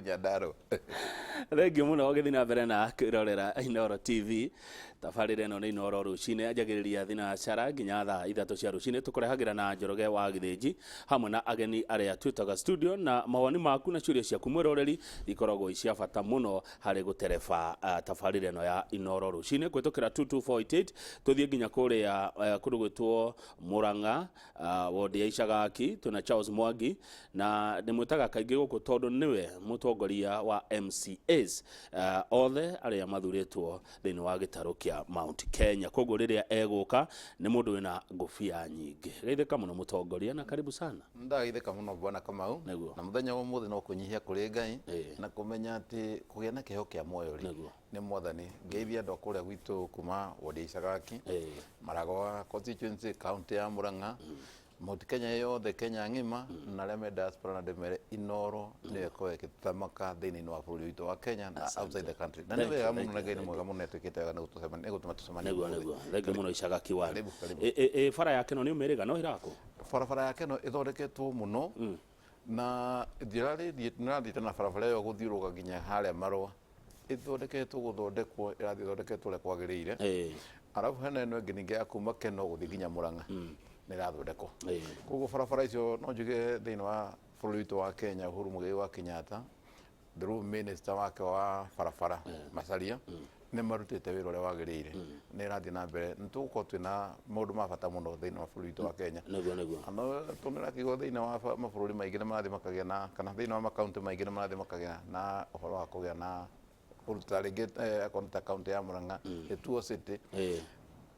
Nyandarua. Thengiũ mũno ũgĩthiĩ na mbere na kwĩrorera Inooro TV. Tabarĩra ĩno nĩ Inooro rũcinĩ, anjagĩrĩria thinacara nginya thaa 3 cia rũcinĩ. Tũkũrehagĩra na Njoroge wa Gĩthĩnji hamwe na ageni arĩa twĩtaga studio, na mawoni maku na ciũria ciaku mwĩroreri ikoragwo i cia bata mũno harĩ gũtereba tabarĩra ĩno ya Inooro rũcinĩ kũhĩtũkĩra 22488. Tũthiĩ nginya kũrĩa kũndũ gwĩtwo Murang'a, wodi ya Icagaki, twĩna Charles Mwangi, na ndĩmwĩtaga kaingĩ gũkũ tondũ nĩwe mũtongoria wa MCAs othe arĩa mathurĩtwo thĩinĩ wa gĩtarũ kĩa Mount Kenya. Koguo rĩrĩa egũka nĩ mũndũ wĩna ngũbia nyingĩ. Geithĩka mũno mũtongoria, na karibu sana. Ndageithĩka mũno, Bwana Kamau. Nĩguo. Na mũthenya wa ũmũthĩ no kwĩnyihia kũrĩ Ngai na kũmenya atĩ kũgĩa na kĩheo kĩa muoyo rĩ, nĩ Mwathani. Ngeithia andũ a kũrĩa gwitũ kuma wodi ya Icagaki, Maragwa constituency, county ya Murang'a, Mount Kenya yothe, Kenya ng'ima, na arĩa me diaspora, na ndĩmere Inooro nĩyo ĩkoragwo ĩgĩthamaka thĩinĩ wa bũrũri witũ wa Kenya na outside the country. Na nĩ Thank you, wega thank mũno na you, Ngai nĩ thank mwega mũno, nĩatwĩkĩte wega nĩ gũtũma tũcemanie Nĩguo. ũmũthĩ. Nĩguo, thengiũ mũno Icagaki one. Karibu, karibu. Ĩ bara ya Keno nĩ ũmĩrĩga no ĩrakwo? Barabara ya Keno ĩthondeketwo mũno na ndĩrathiĩte na barabara ĩyo gũthiũrũrũka nginya harĩa Marũa, ĩthondeketwo gũthondekwo, ĩrathiĩ ĩthondeketwo ũrĩa kwagĩrĩire. Arabu hena ĩno ĩngĩ ningĩ ya kuma Keno gũthiĩ nginya Murang'a nĩ ĩrathondekwo. Koguo barabara icio no njuge thĩinĩ wa bũrũri witũ wa Kenya, Uhuru Muigai wa Kenyatta through minister wake wa barabara Macharia nĩ marutĩte wĩra ũrĩa wagĩrĩire, nĩ ĩrathiĩ na mbere. Nĩ tũgũkorwo twĩna maũndũ ma bata mũno thĩinĩ wa bũrũri witũ wa Kenya. Nĩguo nĩguo. No tũnĩrakĩigua thĩinĩ wa mabũrũri maingĩ nĩ marathiĩ makagĩa na, kana thĩinĩ wa makaunti maingĩ nĩ marathiĩ makagĩa na ũhoro wa kũgĩa na kũruta rĩngĩ, akorwo nĩ ta kaunti ya Murang'a, Gĩtuo City.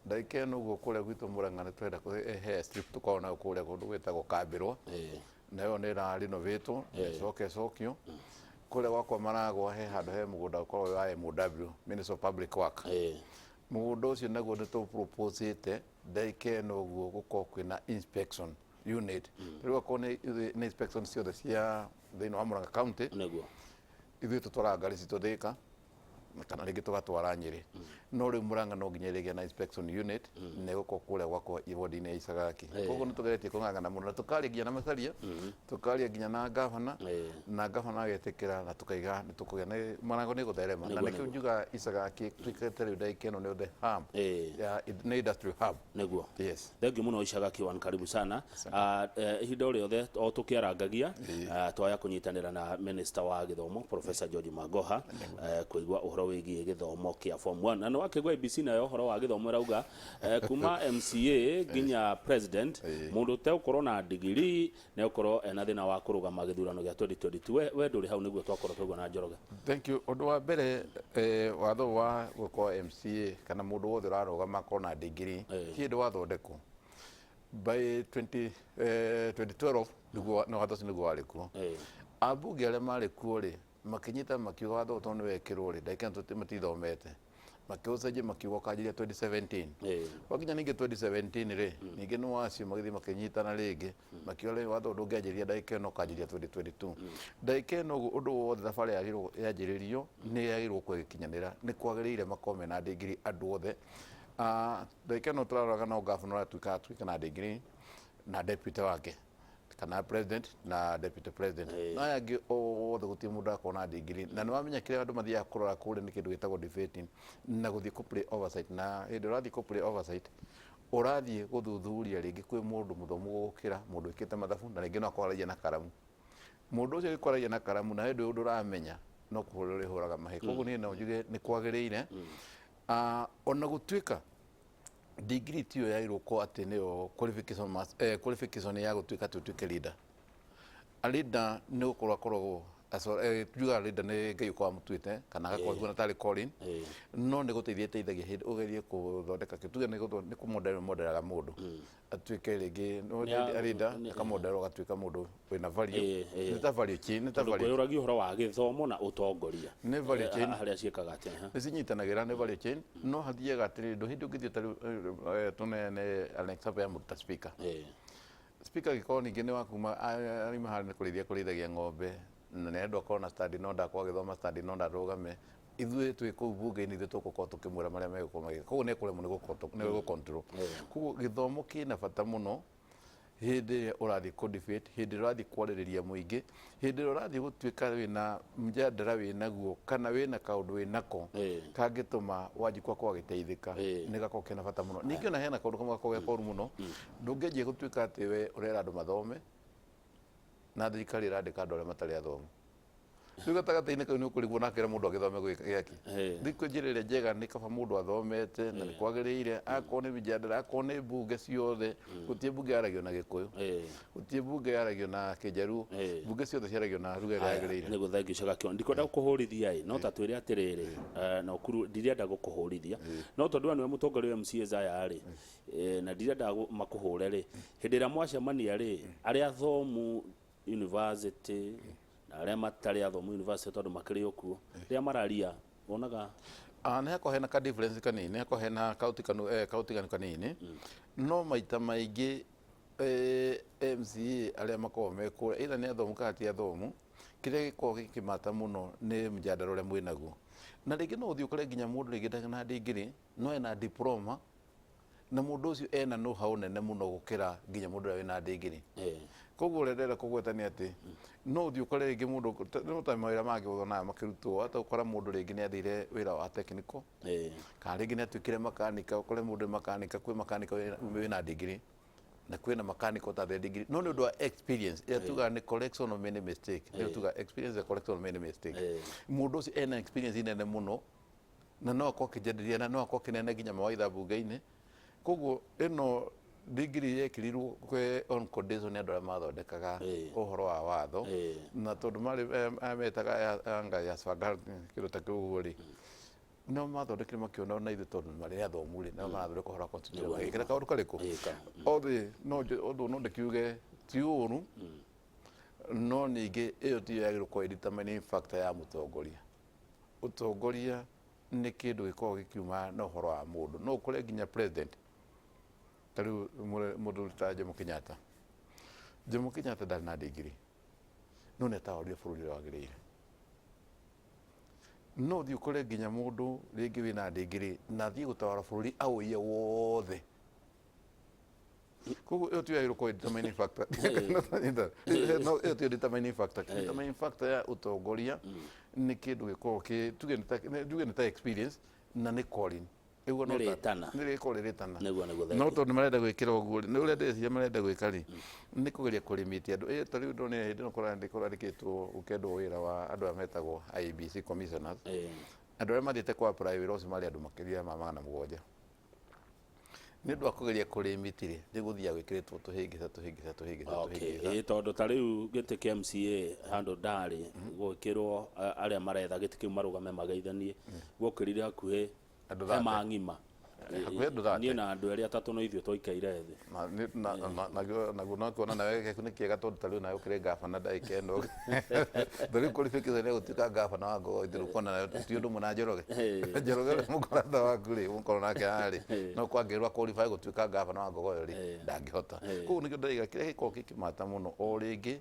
Ndagĩka ĩno ũguo kũrĩa gwitũ Murang'a nĩ tũrenda he strip tũkoragwo nayo kũrĩa kũndũ gwĩtagwo Kambĩrwa, nayo nĩ ĩra renovatwo, ĩcoke ĩcokio. Kũrĩa gwakwa Maragwa he handũ he mũgũnda ũkoragwo wĩ wa MOW, Ministry of Public Work. Mũgũnda ũcio naguo nĩ tũ propose ndagĩka ĩno ũguo gũkorwo kwĩna inspection unit. Rĩu akorwo nĩ inspection ciothe cia thĩinĩ wa Murang'a County, ithuĩ tũtwaraga ngari citũ Thĩka kana rĩngĩ tũgatwara Nyĩrĩ, no rĩu Murang'a no nginya ĩrĩgĩa na inspection unit na ĩgũkorwo kũrĩa gwakwa ward-inĩ ya Icagaki. Koguo nĩ tũgeretie kũng'ang'ana mũno na tũkaria nginya na Macharia, tũkaria nginya na gavana, na gavana agetĩkĩra na tũkaiga nĩ tũkũgĩa na Murang'a nĩ ĩgũtherema. Na nĩkĩo njugaga Icagaki tuĩkĩte rĩu ndagĩka ĩno nĩ the hub ya nĩ industrial hub. Yes. Thengiũ mũno Icagaki one, karibu sana. Ihinda o rĩothe o tũkĩarangagia, twaya kũnyitanĩra na minister wa gĩthomo Professor George Magoha, kũigua ũhoro wĩgiĩ gĩthomo kĩa form 1, na nĩ wakĩgua ABC nayo ũhoro wa gĩthomo ĩrauga kuma MCA nginya president, mũndũ ũtegũkorwo na ndigiri nĩ egũkorwo ena thĩna wa kũrũgama gĩthurano gĩa 2022. We ndũrĩ hau nĩguo twakorwo twaigua na Njoroge? Thank you. Ũndũ wa mbere, watho wa gũkorwo MCA kana mũndũ wothe ũrarũgama akorwo na ndigiri ti hĩndĩ wathondekwo by 20, 2012 nĩguo no watho ũcio nĩguo warĩ kuo. Ambunge arĩa marĩ kuo rĩ, makĩnyita makiuga watho ũyũ tondũ nĩ wekĩrwo rĩ, ndagĩka ĩno matithomete, makĩũcenjia makiuga ũkanjĩria 2017. Wakinya ningĩ 2017 rĩ, ningĩ nĩ wacio magĩthiĩ makĩnyitana rĩngĩ makiuga rĩ, watho ũyũ ndũngĩanjĩria ndagĩka ĩno, ũkanjĩria 2022. Ndagĩka ĩno ũguo ũndũ wothe thabarĩ yagĩrĩirwo yanjĩrĩrio nĩ yagĩrĩirwo gũkorwo ĩgĩkinyanĩra, nĩ kwagĩrĩire makorwo mena ndingiri andũ othe. Ndagĩka ĩno tũraroraga no gavana ũratuĩka atuĩke na ndingiri na deputy wake kana president na deputy president, no aya angĩ othe gũtirĩ mũndũ akorwo na ndigiri. Na nĩ wamenya kĩrĩa andũ mathiaga kũrora kũrĩa nĩ kĩndũ gĩtagwo debating na gũthiĩ kũ play oversight. Na hĩndĩ ĩrĩa ũrathiĩ kũ play oversight, ũrathiĩ gũthuthuria rĩngĩ kwĩ mũndũ mũthomu gũgũkĩra, mũndũ wĩkĩte mathabu, na rĩngĩ no akorwo aragia na karamu. Mũndũ ũcio angĩkorwo aragia na karamu na hĩndĩ ũndũ ũramenya no kũhũra ũrĩhũraga mahĩ. Koguo niĩ no njuge nĩ kwagĩrĩire. Ona gũtuĩka ndigiri tiyo yagĩrĩirwo gũkorwo atĩ nĩyo qualification, qualification ya gũtuĩka atĩ ũtuĩke leader. A leader nĩ gũkorwo akoragwo tugaga leader nĩ Ngai ũkoragwo amũtuĩte kana agakorwo akĩona tarĩ calling, no nĩ gũteithia ĩteithagia hĩndĩ ũgerie gũthondeka kĩ tuge nĩ kũmodel modelaga mũndũ atuĩke rĩngĩ no leader, akamodel ũgatuĩka mũndũ wĩna value. Nĩ ta value chain, nĩ ta Tondũ value kwĩyũragia ũhoro wa gĩthomo na ũtongoria. Nĩ value chain. Harĩa ciĩkaga atĩa, ha? Nĩ cinyitanagĩra, nĩ value chain, no hathiaga atĩrĩrĩ, ndũ hĩndĩ ũngĩthiĩ ta rĩu tũneane an example ya mũndũ ta speaker. Speaker angĩkorwo ningĩ nĩ wa kuma arima harĩa nĩ kũrĩithia kũrĩithagia ng'ombe na nĩ arendwo akorwo na standing order, akorwo agĩthoma standing order arũgame, ithuĩ twĩ kũu bunge-inĩ ithuĩ tũgũkorwo tũkĩmwĩra marĩa megũkorwo magĩka, koguo nĩ ekũremwo nĩ gũ control. Koguo gĩthomo kĩna bata mũno. Hĩndĩ ĩrĩa ũrathiĩ kũ debate, hĩndĩ ĩrĩa ũrathiĩ kwarĩrĩria mũingĩ, hĩndĩ ĩrĩa ũrathiĩ gũtuĩka wĩna mjadala wĩnaguo kana wĩna kaũndũ wĩnako kangĩtũma Wanjikũ akorwo agĩteithĩka, nĩ gakoragwo kena bata mũno. Ningĩ ona hena kaũndũ kamwe gakoragwo ge koru mũno, ndũngĩanjia gũtuĩka atĩ we ũrera andũ mathome na thirikari ĩrandĩka andũ arĩa matarĩ athomu. Rĩu gatagatĩ-inĩ kau nĩ ũkũrigwo na kĩra mũndũ agĩthome gwĩka gĩaki. Thikũ njĩra ĩrĩa njega nĩ kaba mũndũ athomete na nĩ kwagĩrĩire, akorwo nĩ mĩjadala, akorwo nĩ mbunge ciothe, gũtirĩ mbunge yaragio na Gĩkũyũ, gũtirĩ mbunge yaragio na Kĩnjaruo, mbunge ciothe ciaragio na lugha ĩrĩa yagĩrĩire. Nĩ gũthengio cagakĩo. Ndikwenda gũkũhũrithia ĩ, no ta twĩre atĩrĩrĩ, na ũkuru ndirenda gũkũhũrithia, no tondũ we nĩwe mũtongoria wa MCAs aya rĩ, na ndirenda makũhũre rĩ, hĩndĩ ĩrĩa mwacemania rĩ, arĩa athomu university na arĩa matarĩ athomu university tondũ makĩrĩ o kuo, rĩrĩa mararia wonaga? Ah, nĩ hakoragwo hena ka difference kanini, nĩ hakoragwo hena kautiganu kanini, no maita maingĩ MCA arĩa makoragwo me kũrĩa, either nĩ athomu kana ti athomu, kĩrĩa gĩkoragwo gĩkĩmata mũno nĩ mjadala ũrĩa mwĩnaguo. Na rĩngĩ no ũthiĩ ũkore nginya mũndũ rĩngĩ ndarĩ na degree, no ena diploma, na mũndũ ũcio ena know how nene mũno gũkĩra nginya mũndũ ũrĩa wĩna degree. Koguo ũrĩa ndĩrenda kũgweta nĩ atĩ no ũthiĩ ũkore rĩngĩ mũndũ no ta mawĩra mangĩ wonaga makĩrutwo, wahota gũkora mũndũ rĩngĩ nĩ athire wĩra wa technical, kana rĩngĩ nĩ atuĩkire makanika, ũkore mũndũ nĩ makanika, kwĩ makanika wĩna degree na kwĩna makanika ũtathire degree, no nĩ ũndũ wa experience ĩrĩa tugaga nĩ correction of many mistake, nĩyo tugaga experience is a correction of many mistake. Mũndũ ũcio ena experience nene mũno na no akorwo akĩnjanĩria na no akorwo akĩneana nginya mawaitha mbunge-inĩ. Koguo ĩno degree yekĩrirwo kwĩ on condition nĩ andũ arĩa mathondekaga ũhoro wa watho, na tondũ marĩ aya metaga anga ya kĩndũ ta kĩu ũguo rĩ, no mathondekire makĩona ona ithuĩ tondũ marĩ athomu rĩ, nao marathondeka ũhoro wa constitution, magĩkĩra kaũndũ karĩkũ othe. No ũndũ no ndĩkiuge ti ũru, no ningĩ ĩyo tiyo yagĩrĩirwo gũkorwo ĩ determining factor ya mũtongoria. Ũtongoria nĩ kĩndũ gĩkoragwo gĩkiuma na ũhoro wa mũndũ. No ũkore nginya president ta rĩu mũndũ ta Jomo Kenyatta. Jomo Kenyatta ndarĩ na degree, no nĩ atawarire bũrũri ũrĩa wagĩrĩire. No ũthiĩ ũkore nginya mũndũ rĩngĩ wĩna degree na athiĩ gũtawara bũrũri aũiye wothe. Koguo ĩyo tiyo yagĩrĩirwo gũkorwo ĩ determining factor. No ĩyo tiyo determining factor. Determining factor ya ũtongoria nĩ kĩndũ gĩkoragwo kĩ tuge nĩ ta experience na nĩ calling. Ĩguo no Nĩ rĩtana. Nĩ rĩkorwo rĩ rĩtana. Nĩguo, No tondũ nĩ marenda gwĩkĩra ũguo rĩ, nĩ ũrĩa ndĩreciria marenda gwĩka rĩ, nĩ kũgeria kũlimit andũ. Ĩ ta rĩu ndonire hĩndĩ ĩno kũrandĩkĩtwo gũkĩendwo wĩra wa andũ aya metagwo IEBC commissioners. Andũ arĩa mathiĩte kũ apply wĩra ũcio marĩ andũ makĩria ma 700. Nĩ ũndũ wa kũgeria kũlimit rĩ, nĩ gũthiaga gwĩkĩrĩtwo tũhĩngĩca tũhĩngĩca tũhĩngĩca tũhĩngĩca. Ĩĩ, tondũ ta rĩu gĩtĩ kĩa MCA handũ ndarĩ gwĩkĩrwo, arĩa maretha gĩtĩ kĩu marũgame mageithanie, gwokĩrire hakuhĩ andũ hema 30 ng'ima. Hakuhĩ andũ 30. Niĩ na andũ erĩ atatũ no ithuĩ twaikaire thĩ. Naguo no kuona nawe gĩaku nĩ kĩega tondũ ta rĩu nawe ũkĩrĩ ngabana ndagĩka ĩno, ta rĩu qualification ya gũtuĩka ngabana wa Ngogoyo rĩu kuona nawe ti ũndũ ũmwe na Njoroge. Njoroge ũrĩa mũkorata waku rĩ, mũkorwo nake haha rĩ, no kwangĩrĩrwo qualify gũtuĩka ngabana wa Ngogoyo rĩ, ndangĩhota. Koguo nĩkĩo ndĩraiga kĩrĩa gĩkoragwo gĩkĩmata mũno o rĩngĩ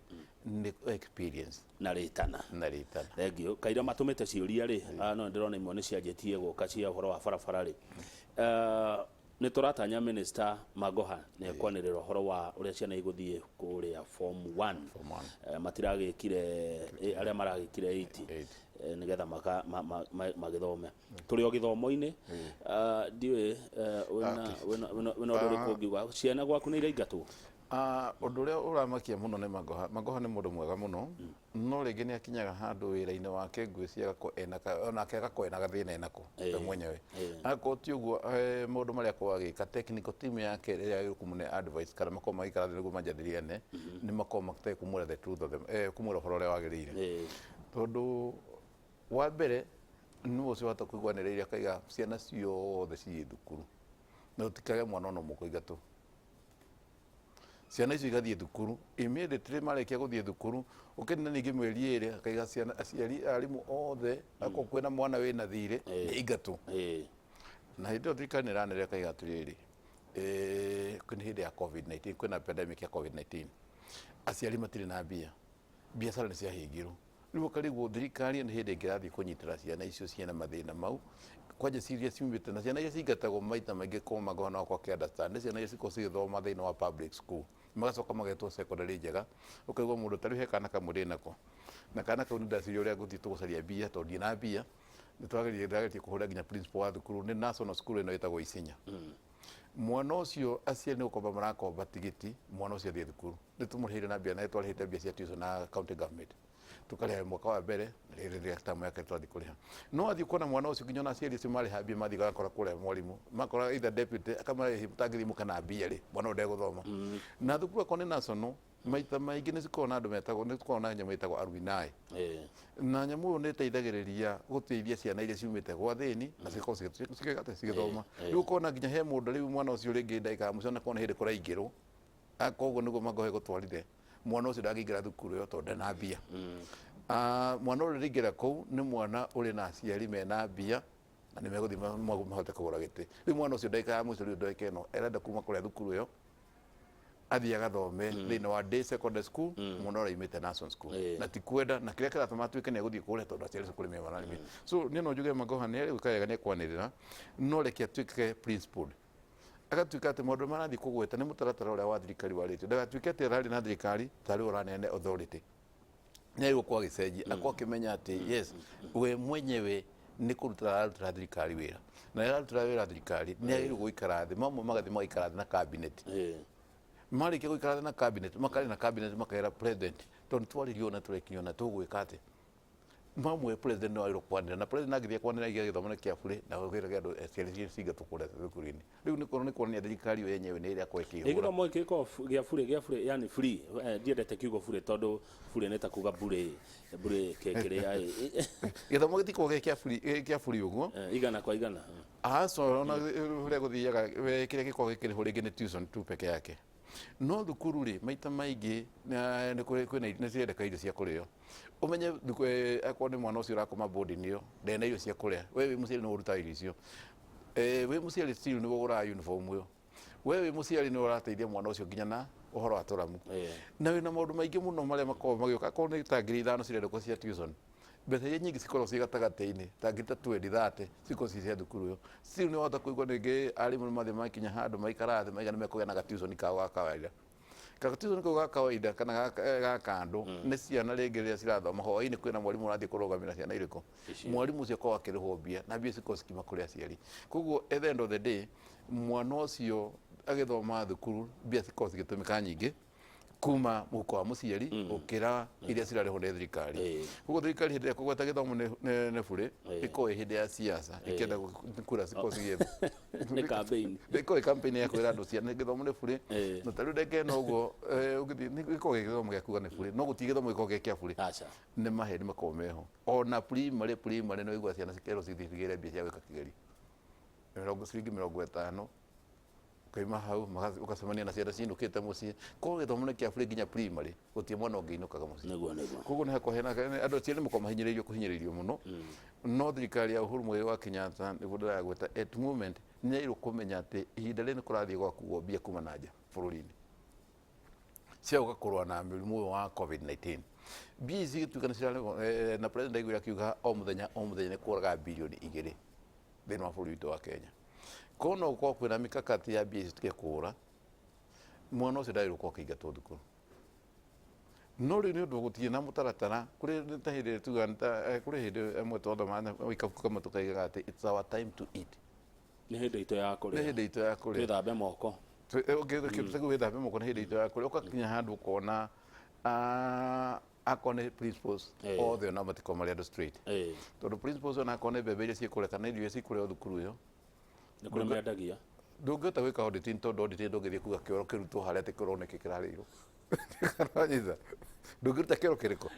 nĩ experience na rĩtana. Na rĩtana. Thengiũ. Kaira matũmĩte ciũria rĩ, no ndĩrona imwe nĩ cianjĩtie gũka cia ũhoro wa barabara rĩ. Nĩ tũratanya Minister Magoha nĩ ekwanĩrĩra ũhoro wa ũrĩa ciana igũthiĩ kũrĩa form 1. Form 1. Matiragĩkire arĩa maragĩkire 80 8. Nĩgetha magĩthome. Tũrĩ o gĩthomo-inĩ, ndiũĩ wĩna ũndũ ũrĩkũ ũngiuga, ciana gwaku nĩ iraingatwo? Ah, ũndũ ũrĩa ũramakia mũno nĩ Magoha. Magoha nĩ mũndũ mwega mũno, no rĩngĩ nĩ akinyaga handũ wĩra-inĩ wake ngwĩciria agakorwo ena onake agakorwo ena gathĩna enako we mwenyewe. Akorwo ti ũguo, maũndũ marĩa akorwo agĩka, technical team yake ĩrĩa yagĩrĩirwo kũmũne advice kana makorwo magĩikara thĩ nĩguo manjadiliane, nĩ makorwo matarĩ kũmwĩra the truth of them, kũmwĩra ũhoro ũrĩa wagĩrĩire. Tondũ wa mbere nĩ ũcio wahota kũiguanĩrĩire akaiga ciana ciothe ciĩ thukuru na gũtikage mwana ona ũmwe kũingatwo. Ciana icio igathiĩ thukuru, immediately marĩkia gũthiĩ thukuru ũkĩnina ningĩ mĩeri 2 akaiga ciana, aciari, arimũ othe, akorwo kwĩna mwana wĩna thirĩ nĩ aingatwo. Na hĩndĩ ĩyo thirikari nĩ ĩranĩrĩra ĩkaiga atĩrĩrĩ, nĩ hĩndĩ ya COVID-19, kwĩna pandemic ya COVID-19, aciari matirĩ na mbia, biacara nĩ ciahingirwo. Rĩu ũkarigwo thirikari nĩ hĩndĩ ĩngĩ ĩrathiĩ kũnyitĩra ciana icio ciĩna mathĩna mau, kwanja ciria ciumĩte na ciana iria cingatagwo maita maingĩ kuma Magoha no akorwo akĩ understand, nĩ ciana iria cikoragwo cigĩthoma thĩinĩ wa public school. Magacoka magetwo secondary njega. Ũkaigua mũndũ ta rĩu he kana kamwe ndĩ nako, na kana kau nĩ ndaciria ũrĩa ngũthiĩ tũgũcaria mbia tondũ ndirĩ na mbia. Nĩ twageririe, ndageririe kũhũra nginya principal wa thukuru, nĩ national school ĩno ĩtagwo Isinya. Mwana ũcio aciari nĩ gũkomba marakomba tigiti mwana ũcio athiĩ thukuru. Nĩ tũmũrĩhĩire na mbia, na twarĩhĩte mbia cia tuition na county government, tũkarĩha mwaka wa mbere na rĩrĩ rĩa term yake twathiĩ kũrĩha. No athiĩ kuona mwana ũcio, nginya ona aciari acio marĩha mbia, mathiĩ gakora kũrĩa mwarimũ makora either deputy akamara mũtangĩthiĩ mũkana mbia rĩ, mwana ũyũ ndegũthoma. Na thukuru akorwo nĩ national, maita maingĩ nĩ cikoragwo na andũ metagwo, nĩ cikoragwo na nyamũ ĩtagwo alumni. Na nyamũ ĩyo nĩ ĩteithagĩrĩria gũteithia ciana iria ciumĩte gwa thĩni na cigakorwo cigĩthoma. Rĩu ũkona nginya he mũndũ rĩu mwana ũcio rĩngĩ ndagĩka ya mũico na kona hĩndĩ kũraingĩrwo, koguo nĩguo Magohe gũtwarire mwana ũcio ndangĩingĩra thukuru ĩyo tondũ ndena mbia. Mwana ũrĩa ũrĩingĩra kũu nĩ mwana ũrĩ na aciari mena mbia na nĩ megũthiĩ mahote kũgũra gĩtĩ. Rĩu mwana ũcio ndagĩka ya mũico, rĩu ndagĩka ĩno arenda kuma kũrĩa thukuru ĩyo athiĩ agathome thĩinĩ wa day secondary school, mwana ũrĩa aumĩte national school. Na ti kwenda, na kĩrĩa kĩratũma atuĩke nĩ egũthiĩ kũrĩa tondũ aciari acio kũrĩ mĩema mararĩmia. So niĩ no njuge Magoha nĩ arĩ gwĩka wega, nĩ ekwanĩrĩra, no reke atuĩke principled, agatuĩka atĩ maũndũ marathiĩ kũgweta nĩ mũtaratara ũrĩa wa thirikari warĩtio, ndagatuĩke atĩ ararĩ na thirikari tarĩ ũraneane authority. Nĩ agĩrĩirwo gũkorwo agĩcenjia, akorwo akĩmenya atĩ yes, we mwenyewe nĩ kũrutĩra ararutĩra thirikari wĩra, na ararutĩra wĩra thirikari nĩ agĩrĩirwo gũikara thĩ mamwe, magathiĩ magaikara thĩ na cabinet. Marĩkia gũikara thĩ na cabinet, makarĩ na cabinet, makera president tondũ twaririo na tũrekinyio na tũgwĩka atĩ mamwe president nĩ wagĩrĩirwo kwanĩrĩra, na president angĩthiĩ kwanĩrĩra igĩa gĩthomo nĩ kĩa burĩ na gũkĩra kĩa andũ ciana cingatwo kũrĩa thukuru-inĩ. Rĩu nĩ kuonania thirikari ĩyo yenyewe nĩ ĩrĩa ĩkĩhũra. Gĩthomo gĩkĩ gĩa burĩ, gĩa burĩ, yani free. Ndiendete kiugo burĩ tondũ burĩ nĩ ta kuga burĩ burĩ kĩrĩa. Gĩthomo gĩtikoragwo gĩ kĩa free, gĩ kĩa free ũguo. Igana kwa igana. Aca, ona ũrĩa gũthiaga we, kĩrĩa gĩkoragwo gĩkĩrĩhwo rĩngĩ nĩ tuition tu peke yake, no thukuru rĩ, maita maingĩ nĩ kũrĩ kwĩna nĩ cirendeka irio cia kũrĩo. Ũmenye akorwo nĩ mwana ũcio ũrakoma boarding ĩyo ndarĩ na irio cia kũrĩa, we wĩ mũciari nĩwe ũrutaga irio icio. Wĩ mũciari still nĩwe ũgũraga uniform ĩyo, we wĩ mũciari nĩwe ũrateithia mwana ũcio nginya na ũhoro wa tũramu. Na wĩna maũndũ maingĩ mũno marĩa makoragwo magĩũka. Akorwo nĩ ta 5,000 cirendekwo cia tuition, mbeca iria nyingĩ cikoragwo ciĩ gatagatĩ-inĩ ta ngiri ta 20, 30 cikoragwo ciĩ cia thukuru ĩyo. Still nĩ wahota kũigua rĩngĩ arimũ nĩ mathiĩ makinya handũ maikara thĩ maiga nĩ mekũgĩa na gatuition kao ga kawaida, gatuition kau ga kawaida kana ga kando nĩ ciana rĩngĩ rĩrĩa cirathoma hwaĩ-inĩ, kwĩna mwarimũ ũrathiĩ kũrũgamĩra ciana irĩkũ. Mwarimũ ũcio akoragwo akĩrĩhwo mbia na mbia cikoragwo cikiuma kũrĩ aciari. Koguo at the end of the day mwana ũcio agĩthoma thukuru mbia cikoragwo cigĩtũmĩka nyingĩ kuma mũhuko wa mũciari gũkĩra iria cirarĩhwo nĩ thirikari. Koguo thirikari hĩndĩ ĩrĩa kũgweta gĩthomo nĩ burĩ, ĩkoragwo ĩ hĩndĩ ya siasa, ĩkĩenda kura cikorwo cigĩethwo. Nĩ campaign. Ĩkoragwo ĩ campaign ya kwĩra andũ ciana gĩthomo nĩ burĩ. Na ta rĩu ndagĩka ĩno ũguo ũngĩthiĩ gĩkoragwo gĩ gĩthomo gĩa kuga nĩ burĩ, no gũtirĩ gĩthomo gĩkoragwo gĩ kĩa burĩ. Aca. Nĩ maheni makoragwo meho. Ona primary nĩ ũigua ciana cikerwo cithiĩ cigĩre mbia cia gwĩka kĩgerio mĩrongo ciringi 50, ukaima hau ũgacemania na ciana cinũkĩte mũciĩ. Koguo gĩthomo nĩ kĩa burĩ nginya primary, gũtirĩ mwana ũngĩinũkaga mũciĩ. nĩguo nĩguo Koguo nĩ hakoragwo hena andũ aciari nĩ makoragwo mahinyĩrĩirio, kũhinyĩrĩirio mũno. No thirikari ya Uhuru Muigai wa Kenyatta, nĩguo ndĩragweta, at moment nĩ yagĩrĩirwo kũmenya atĩ ihinda rĩrĩ nĩ kũrathiĩ gwakuo mbia kuma na nja bũrũri-inĩ cia gũka kũrũa na mũrimũ ũyũ wa COVID-19. Mbia ici cigĩtuĩka nĩ cirarĩhwo, na president aiguire akiuga o mũthenya o mũthenya nĩ kũraga 2 bilioni thĩinĩ wa bũrũri witũ wa Kenya. Koguo no gũkorwo kwĩna mikakati ya mbia ici citige kũra, mwana ũcio ndagĩrĩirwo gũkorwo akĩingatwo thukuru. No rĩu nĩ ũndũ gũtirĩ na mũtaratara kũrĩ ta hĩndĩ ĩrĩa tugaga nĩ ta kũrĩ hĩndĩ ĩmwe twathomaga kabuku kamwe tũkaigaga atĩ it's our time to eat. Nĩ hĩndĩ itũ ya nĩ kũrĩa. Hĩndĩ itũ ya kũrĩa. Twĩthambe moko. Kĩndũ ta kĩu, wĩthambe moko, nĩ hĩndĩ itũ ya kũrĩa. Ũgakinya handũ ũkona akorwo nĩ principals othe ona matikorwo marĩ andũ straight, tondũ principals ona akorwo nĩ mbembe iria ciĩkũrĩa kana irio iria cikũrĩo thukuru ĩyo, Nĩ kũrĩa mendagia. Ndũngĩhota gwĩka auditing, tondũ auditing ndũngĩthiĩ kuga kĩoro kĩrutwo harĩa atĩ kĩoro nĩkĩ kĩrarĩirwo. Wanyita? Ndũngĩruta kĩoro kĩrĩkũ.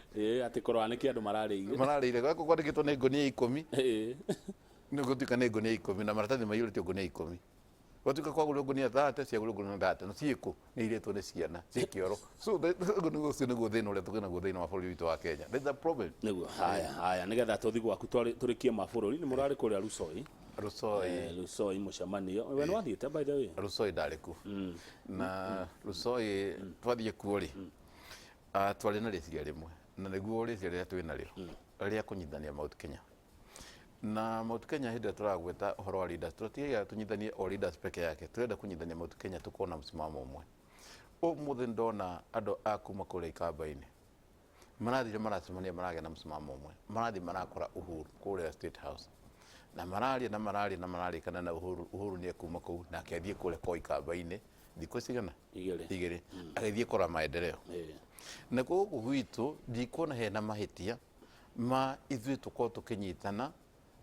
Atĩ kũrora nĩkĩ andũ mararĩire. Mararĩire gwaku kwandĩkĩtwo nĩ ngũnia 10, nĩ gũtuĩka nĩ ngũnia 10 na maratathi maiyũrĩtio ngũnia 10. Gwatuĩka kwagũrwo ngũnia 30, ciagũrwo ngũnia 30 na ciĩkũ nĩ irĩtwo nĩ ciana ciĩ kĩoro. So ũguo nĩguo, ũcio nĩguo thĩna ũrĩa tũkĩ naguo thĩinĩ wa bũrũri witũ wa Kenya. There's a problem. Nĩguo. Haya haya, nĩgetha tũthi gwaku tũrĩkie mabũrũri, nĩ mũrarĩ kũrĩa Lusoi. Rusoi. Lusoi mũcemanio, we nĩ wathiĩte, by the way? Rusoi ndarĩ ku na Rusoi twathiĩ kuo rĩ, twarĩ na rĩciria rĩmwe, na nĩguo rĩciria rĩrĩa twĩ narĩo rĩa kũnyitithania Mount Kenya. Na Mount Kenya, hĩndĩ ĩrĩa tũragweta ũhoro wa leaders, tũtiaiga tũnyitithanie o leaders peke yake, tũrenda kũnyitithania Mount Kenya, tũkorwo na msimamo ũmwe. Ũmũthĩ ndona andũ a kuma kũrĩa ikamba-inĩ marathire maracemania, maragĩa na mũsimamo ũmwe, marathiĩ marakora Uhuru kũrĩa State House na mararia na mararia na mararĩkana na Uhuru. Uhuru nĩ ekuma kũu nake athiĩ kũrĩa kwa ikamba-inĩ thikũ cigana? 2. 2, agĩthiĩ kũrora maendeleo. Na gũkũ gwitũ ndikuona hena mahĩtia ma ithuĩ tũkorwo tũkĩnyitana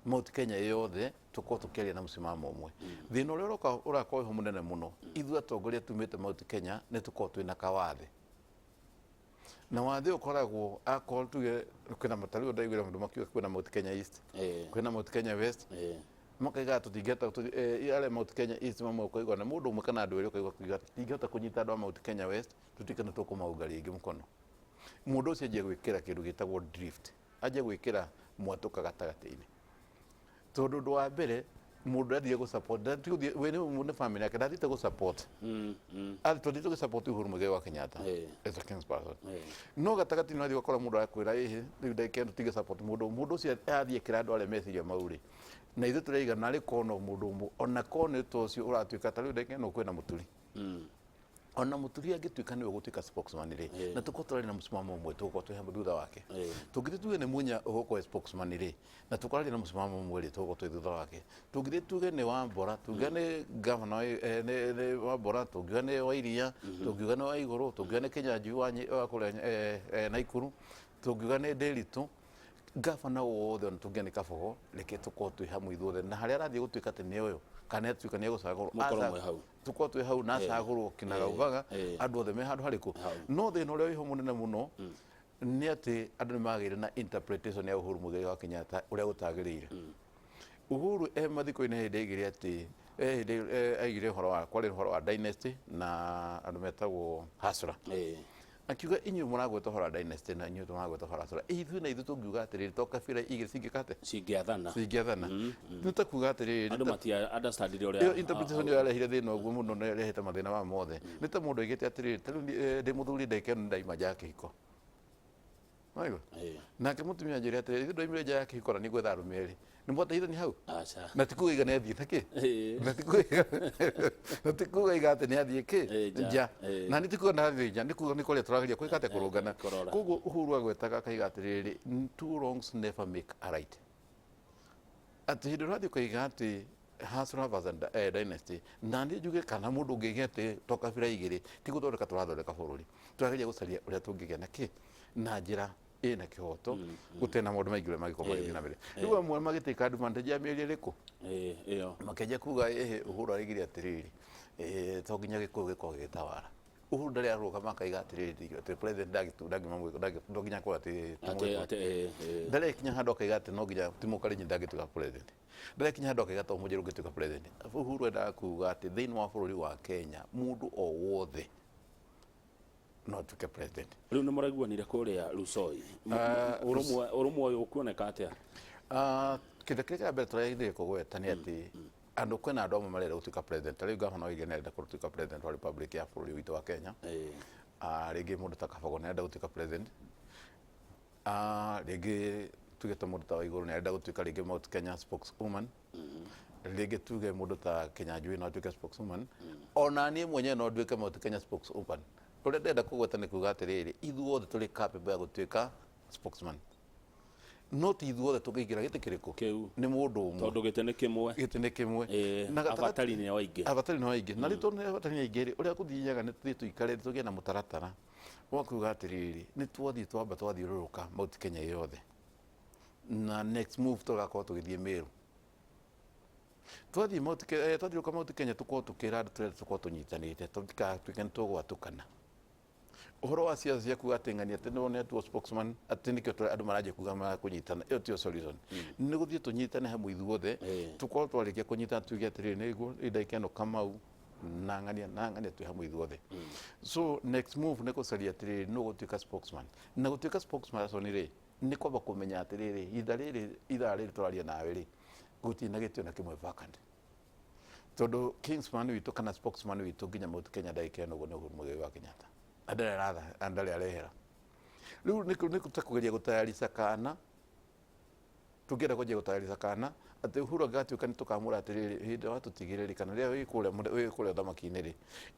Mount Kenya yothe, tũkorwo tũkĩaria na mũsimamo ũmwe. Thĩna ũrĩa ũroka ũrakorwo wĩho mũnene mũno, ithuĩ atongoria tumĩte Mount Kenya nĩ tũkorwo twĩna kawathe, na wathe ũkoragwo akorwo tuge kwĩna matarĩu, ndaiguire andũ makiuga kwĩna Mount Kenya East, kwĩna Mount Kenya West, makaiga tũtingĩhota arĩa Mount Kenya East mamwe ũkaigua na mũndũ ũmwe kana andũ erĩ, ũkaigua kuiga tũtingĩhota kũnyita andũ a Mount Kenya West, tũtuĩke nĩ tũkũmaunga rĩngĩ mũkono. Mũndũ ũcio anjie gwĩkĩra kĩndũ gĩtagwo drift, anjie gwĩkĩra mwatũka gatagatĩ-inĩ, tondũ ũndũ wa mbere mũndũ athire gũ support we nĩ family yake ndathiĩte gũ support, twathiĩte gũ support Uhuru Muigai wa Kenyatta as a king's person. No gatagatĩ no athiĩ ũgakora mũndũ arakwĩra ĩhĩ, rĩu ndagĩka ĩno tige support mũndũ. Mũndũ ũcio athiĩ kĩra andũ arĩa meciria mau rĩ, na ithuĩ tũraiga narĩ korwo mũndũ ũmwe ona korwo nĩ ta ũcio ũratuĩka ta rĩu ndagĩka ĩno kwĩna Mũturi, ona Mũturi angĩtuĩka nĩwe gũtuĩka spokesman rĩ, na tũkorwo tũrarĩ na mũsimamo ũmwe, tũgũkorwo twĩ hamwe thutha wake. Tũngĩthiĩ tuge nĩ Munya ũgũkorwo spokesman rĩ, na tũkararia na mũsimamo ũmwe rĩ, tũgũkorwo twĩ thutha wake. Tũngĩthiĩ tuge nĩ Wambora, tuge nĩ gavana nĩ Wambora, tũngiuga nĩ wa Iria, tũngiuga nĩ wa Igũrũ, tũngiuga nĩ Kĩnyanjui wa kũrĩa Naikuru, tũngiuga nĩ Ndĩritũ, gavana wothe, ona tũngiuga nĩ Kabogo, reke tũkorwo twĩ hamwe ithuothe, na harĩa arathiĩ gũtuĩka atĩ nĩ ũyũ kana atuĩka nĩ egũcagũrwo, Mũkorwo mwĩ hau. Tũkorwo twĩ hau na acagũrwo kinagaubaga, andũ othe me handũ harĩkũ. No thĩna ũrĩa wĩho mũnene mũno nĩ atĩ andũ nĩ magĩire na interpretation ya Uhuru Muigai wa Kenyatta ũrĩa gũtagĩrĩire. Uhuru e mathiko-inĩ hĩndĩ aigire atĩ hĩndĩ aigire ũhoro wa kwarĩ ũhoro wa dynasty na andũ metagwo Hasra, akiuga inyuĩ mũragweta ũhoro wa dynasty na inyuĩ mũragweta ũhoro wa Hasra, ithuĩ na ithuĩ tũngiuga atĩrĩrĩ, to kabira igĩrĩ cingĩka atĩa? Cingĩathana. Cingĩathana. Nĩ ta kuga atĩrĩrĩ, Andũ matia understandire ĩyo ũrĩa interpretation ĩyo yarehire thĩna ũguo mũno na yarehete mathĩna maya mothe. Nĩ ta mũndũ oigĩte atĩrĩrĩ, ta rĩu ndĩ mũthuri, ndagĩka ĩno nĩ ndaima nja ya kĩhiko. Waigua? Nake mũtumia anjĩre atĩrĩrĩ, ithuĩ ndaimire nja ya kĩhiko na nĩ ngwetha arũme erĩ, nĩ mwateithania hau? Aca. Na ti kuga iga nĩ athiĩ na kĩ, na ti kuga iga atĩ nĩ athiĩ kĩ? Nja. Nja. Na nĩ ti kuga ndathiĩ nja, nĩ kuga nĩ kũrĩa tũrageria kwĩka atĩa? Kũrũngana. Kũrora. Koguo Uhuru agwetaga akaiga atĩrĩrĩ, two wrongs never make a right, atĩ hĩndĩ ũrathiĩ ũkaiga atĩ Hustler versus dynasty, na niĩ njuge kana mũndũ ũngĩiga atĩ to kabira igĩrĩ, ti gũthondeka tũrathondeka bũrũri, tũrageria gũcaria ũrĩa tũngĩgĩa na kĩ na njĩra ĩna kĩhoto, gũtarĩ na maũndũ maingĩ ũrĩa mangĩkorwo magĩthiĩ na mbere. Rĩu amwe magĩtĩka advantage ya mĩario ĩrĩkũ? Ĩyo. Makĩanjia kuga ĩhĩ, Uhuru araigire atĩrĩrĩ, to nginya Gĩkũyũ gĩkorwo gĩgĩtawara. Uhuru ndarĩ arũgama akaiga atĩrĩrĩ atĩ president no nginya akorwo atĩ ti Atĩ Mũgĩkũyũ. Atĩ Ndarĩ kinya handũ akaiga atĩ no nginya ti Mũkalenjin ndangĩtuĩka president, ndarĩ kinya handũ akaiga to Mũnjerũ ũngĩtuĩka president. Uhuru endaga kuga atĩ thĩinĩ wa bũrũri wa Kenya mũndũ o wothe no atuĩke president. Rĩu nĩ mũraiguanire kũrĩa Lusoi? Ũrũmwe ũyũ ũkuoneka atĩa? Kĩndũ kĩrĩa kĩa mbere tũragĩrĩire kũgweta nĩ atĩ andũ kwĩna andũ amwe marenda gũtuĩka president. Ta rĩu gavana wa Iria nĩarenda gũtuĩka president wa republic ya bũrũri witũ wa Kenya. Rĩngĩ mũndũ ta Kabogo nĩarenda gũtuĩka president. Rĩngĩ tuge ta mũndũ ta Waigũrũ nĩarenda gũtuĩka rĩngĩ Mount Kenya spokeswoman. Rĩngĩ tuge mũndũ ta Kinyanjui no atuĩke spokeswoman. Ona niĩ mwenyewe no nduĩke Mount Kenya spokeswoman. Ũrĩa ndĩrenda kũgweta nĩ kuga atĩrĩrĩ, ithuothe tũrĩ capable ya gũtuĩka spokesman, no ti ithuothe tũngĩingĩra gĩtĩ kĩrĩkũ. Kĩu. Nĩ mũndũ ũmwe. Tondũ gĩtĩ nĩ kĩmwe. Gĩtĩ nĩ kĩmwe. Na Abatari nĩ o aingĩ. Abatari nĩ aingĩ, na rĩu tondũ nĩ abatari nĩ aingĩ rĩ, ũrĩa gũthiaga nĩ tũthiĩ tũikare tũgĩe na mũtaratara wa kuga atĩrĩrĩ, nĩ twathiĩ twamba twathiũrũrũka Mount Kenya yothe, na next move tũgakorwo tũgĩthiĩ Meru. Twathiĩ twathiũrũrũka Mount Kenya, tũkorwo tũkĩra andũ tũrenda tũkorwo tũnyitanĩte, tũtikatuĩke nĩ tũgwatũkana ũhoro wa ciaca cia kuga atĩ ng'ania atĩ nĩwone atuo spokesman, atĩ nĩkĩo andũ maranjia kuga makũnyitana. Ĩyo tiyo solution. Nĩ gũthiĩ tũnyitane hamwe ithuothe, tũkorwo twarĩkia kũnyitana tuge atĩrĩrĩ, nĩguo ndagĩka ĩno Kamau na ng'ania na ng'ania twĩ hamwe ithuothe. So next move nĩ gũcaria atĩrĩrĩ, nũ gũtuĩka spokesman. Na gũtuĩka spokesman rĩ, nĩ kwamba kũmenya atĩrĩrĩ, ihinda rĩrĩ, ithaa rĩrĩ tũraria nawe rĩ, gũtirĩ na gĩtĩ ona kĩmwe vacant, tondũ kingsman witũ kana spokesman witũ nginya Mount Kenya ndagĩka ĩno ũguo nĩ Uhuru Muigai wa Kenyatta, na ndarĩ aratha na ndarĩ arehera. Rĩu nĩ ta kũgeria gũtayarica kana. Tũngĩenda kwanjia gũtarĩria kana atĩ Uhuru angĩgatuĩka nĩ tũkamwĩra atĩrĩrĩ, hĩndĩ ĩrĩa watũtigĩrĩra kana rĩrĩa wĩ kũrĩa ũthamaki-inĩ rĩ,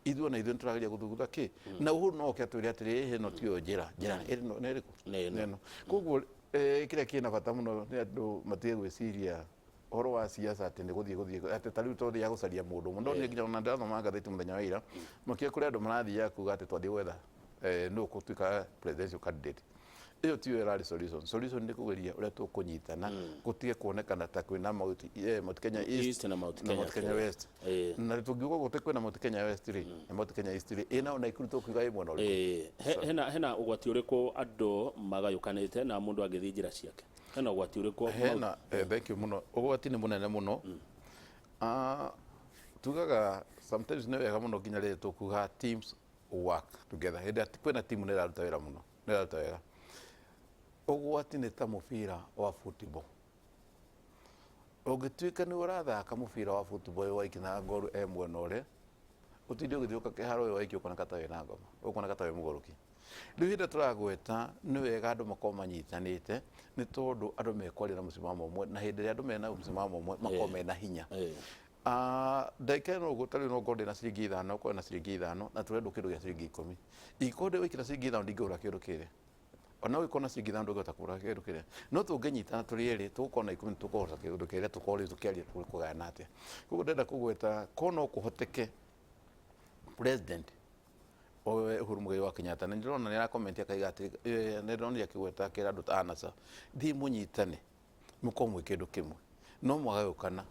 ithuĩ ona ithuĩ nĩ tũrageria gũthugunda kĩ na Uhuru no oke atwĩre atĩrĩrĩ, ĩno tiyo njĩra, njĩra ĩno nĩ ĩrĩkũ? Nĩ ĩno. Nĩ ĩno. Koguo kĩrĩa kĩna bata mũno nĩ andũ matige gwĩciria ũhoro wa siasa atĩ nĩ gũthiĩ gũthiĩ atĩ ta rĩu tũthiaga gũcaria mũndũ ũmwe. No niĩ nginya ona ndĩrathoma ngathĩti mũthenya wa ira, makĩria kũrĩ andũ marathiaga kuga atĩ twathiĩ gwetha nũ ũgũtuĩka presidential candidate. Ĩyo tiyo ĩrarĩ solution. Solution nĩ kũgeria ũrĩa tũkũnyitana, gũtige kuonekana ta kwĩna Mount Kenya East East na Mount na Kenya Mount Kenya kĩrĩa. West. Na tũngiuga ũguo kwĩna Mount Kenya West rĩ na Mount Kenya East rĩ, ĩ nao Nakuru tũkiuga ĩ mwena ũrĩkũ? Hena ũgwati ũrĩkũ andũ magayũkanĩte na mũndũ angĩthiĩ njĩra ciake? Hena ũgwati ũrĩkũ? Hena, thank you mũno. Ũgwati nĩ mũnene mũno. Tugaga sometimes nĩ wega mũno nginya rĩrĩa tũkuga teams work together. Hĩndĩ ĩrĩa kwĩna timu nĩ ĩraruta wĩra mũno, nĩ ĩraruta wega. Ũgwati nĩ ta mũbira wa football. Ũngĩtuĩka nĩ ũrathaka mũbira wa football wĩ waiki na ngoru e mwena ũrĩa, ũtinde ũgĩthiũka kĩharo wĩ waiki ũkoneka ta wĩna ngoma, ũkoneka ta wĩ mũgũrũki. Rĩu hĩndĩ ĩrĩa tũragweta nĩ wega andũ makorwo manyitanĩte, nĩ tondũ andũ mekwaria na mũsimamo ũmwe, na hĩndĩ ĩrĩa andũ mena mũsimamo ũmwe makorwo mena hinya. Ndagĩka ĩno ũguo tarĩu no ngorwo ndĩna ciringi 5, ũkorwo na ciringi 5, na tũrendwo kĩndũ gĩa ciringi 10. Ingĩkorwo ndĩ wiki na ciringi 5 ndingĩgũra kĩndũ kĩrĩa. Ona ũngĩkorwo na ciringi 5 ndũngĩhota kũgũra kĩndũ kĩrĩa. No tũngĩnyitana tũrĩ erĩ, tũgũkorwo na 10 tũkũhota kĩndũ kĩrĩa tũkorwo rĩu tũkĩaria tũkũgayana atĩa. Koguo ndĩrenda kũgweta korwo no kũhoteke president Uhuru Muigai wa Kenyatta, na ndĩrona nĩ arakomenti akaiga atĩ, nĩ ndĩronire akĩgweta akĩra andũ ta ANASA, thiĩ mũnyitane mũkorwo mwĩ kĩndũ kĩmwe, no mwagayũkana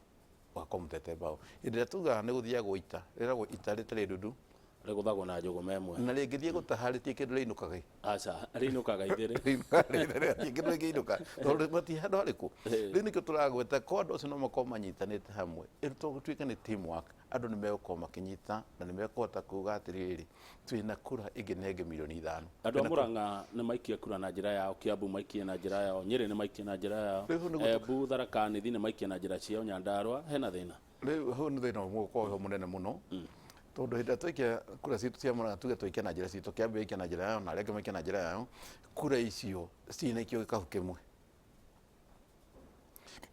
mũgakorwo mũtete mbaũ. Hĩndĩ ĩrĩa tugaga nĩ gũthiagwo ita, rĩragwo ita rĩtarĩ ndundu, Rĩgũthagwo na njũgũma ĩmwe. Na rĩngĩthiĩ gũtaha rĩtirĩ kĩndũ rĩinũkaga. Aca, rĩinũkaga ithĩrĩ. Rĩtinũkaga kĩndũ rĩngĩinũka, tondũ matirĩ handũ harĩkũ. Rĩu nĩkĩo tũragweta ko andũ acio no makorwo manyitanĩte hamwe, tũtuĩke nĩ teamwork, andũ nĩ megũkorwo makĩnyita na nĩ mekũhota kuga atĩrĩrĩ, twĩna kura ĩngĩ na ĩngĩ milioni 5. Andũ a Murang'a nĩ maikie kura na njĩra yao, Kiambu maikie na njĩra yao, Nyĩrĩ nĩ maikie na njĩra yao, Rĩu nĩguo Embu, Tharaka Nithi nĩ maikie na njĩra ciao, Nyandarua hena thĩna. Rĩu hau nĩ thĩna ũmwe ũkoragwo ho mũnene mũno, tondũ hĩndĩ ĩrĩa twaikia kura citũ cia Murang'a, tuge twaikia na njĩra citũ, Kiambu yaikia na njĩra yao na arĩa angĩ maikia na njĩra yao, kura icio citinaikio gĩkabu kĩmwe.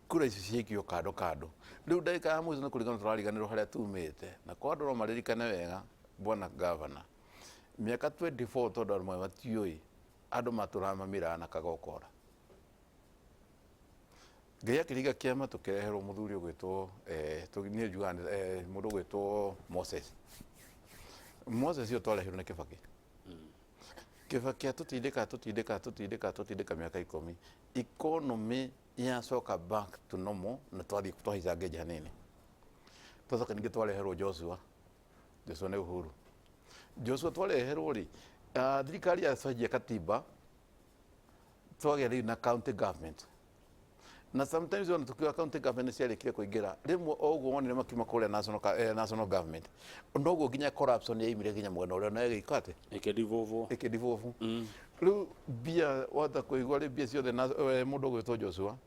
Kura icio ciaikio kando kando. Rĩu ndagĩka ya mũico nĩ kũringana tũrariganĩrwo harĩa tumĩte, na kwa andũ no maririkane wega bwana gavana, mĩaka 24 tondũ andũ matiũĩ, andũ matũraga mamĩraga na kagokora. Ngai akĩringa kĩama tũkĩreherwo mũthuri ũgwĩtwo, niĩ njugaga nĩ, mũndũ ũgwĩtwo Moses. Moses ũyũ twareherwo nĩ Kĩbakĩ. Kĩbakĩ atũtindĩka, atũtindĩka, atũtindĩka, atũtindĩka mĩaka 10. Economy yacoka back to normal na twathiĩ twahaica ngeja hanini. Twacoka ningĩ twareherwo Joshua. Joshua nĩ Uhuru. Joshua twareherwo rĩ, thirikari yacenjia katiba, twagĩa rĩu na county government. Na sometimes ona tukiuga county government nĩ ciarĩkire kũingĩra, rĩmwe o ũguo wonire makiuma kũrĩa national government, noguo nginya corruption yaimire nginya mwena ũrĩa na ĩgĩka atĩ? Ĩkĩdevolve. Ĩkĩdevolve. Rĩu mbia wahota kũigua rĩ mbia ciothe na mũndũ ũgwĩtwo Joshua